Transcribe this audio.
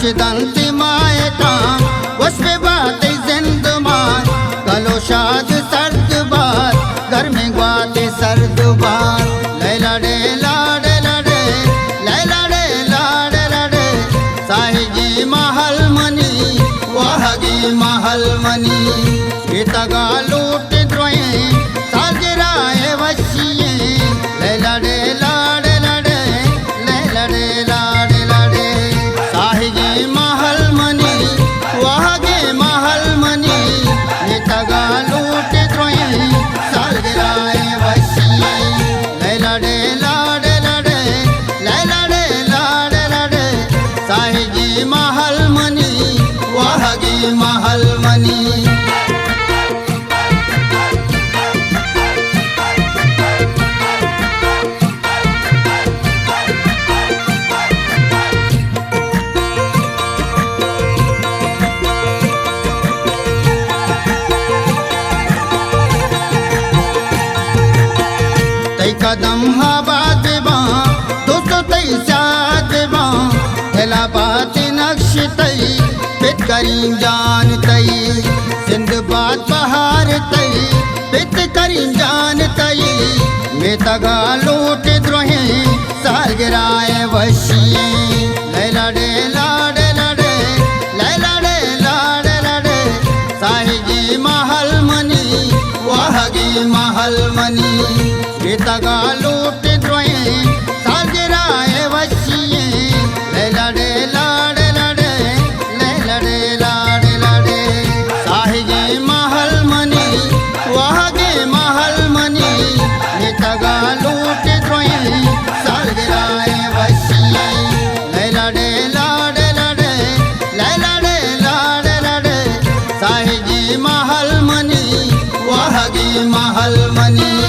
چہ دنت ماہتاں وش بہ بات ای زندمان، گل و شاد سرد بات، گرمیں گوات سرد بات۔ لیلا ڈے لاڈ لڈے، لیلا ڈے لاڈ لڈے، ساہگی مہل منی، واہگی مہل منی۔ بیتگا لوٹ دروہیں سالگرہ ءِ وشی ایں۔ لیلا ڈے لاڈ لڈے، لیلا ڈے لاڈ لڈے، ساہگیں مہل منی، واہگیں مہل منی۔ بیتگا لوٹ دروہیں سالگرہ ءِ وشی ایں۔ لیلا ڈے لاڈ لڈے، لیلا ڈے لاڈ لڈے، ساہگیں مہل منی، واہگیں مہل منی۔ تئی قدم آباد بہ باں، دوستو تئی سیاد بہ باں، دل ءَ بات نقش تئی، پت کریم جان تئی، زند بات بہار تئی، پت کریم جان تئی، میتگ ءَ لوٹ دروہیں سالگرہ ءِ وشی ایں۔ لیلا ڈے لاڈ لڈے، لیلا ڈے لاڈ لڈے، ساہگیں مہل منی، واہگیں مہل منی۔ میتگ ءَ لوٹ دروہیں سالگرہ ءِ وشی ایں۔ لیلا ڈے لاڈ لڈے، لیلا ڈے لاڈ لڈے، ساہگیں مہل منی، واہگیں مہل منی۔ میتگ ءَ لوٹ دروہیں سالگرہ ءِ وشی ایں۔ لیلا ڈے لاڈ لڈے، لیلا ڈے لاڈ لڈے، ساہگیں مہل منی، واہگیں مہل منی۔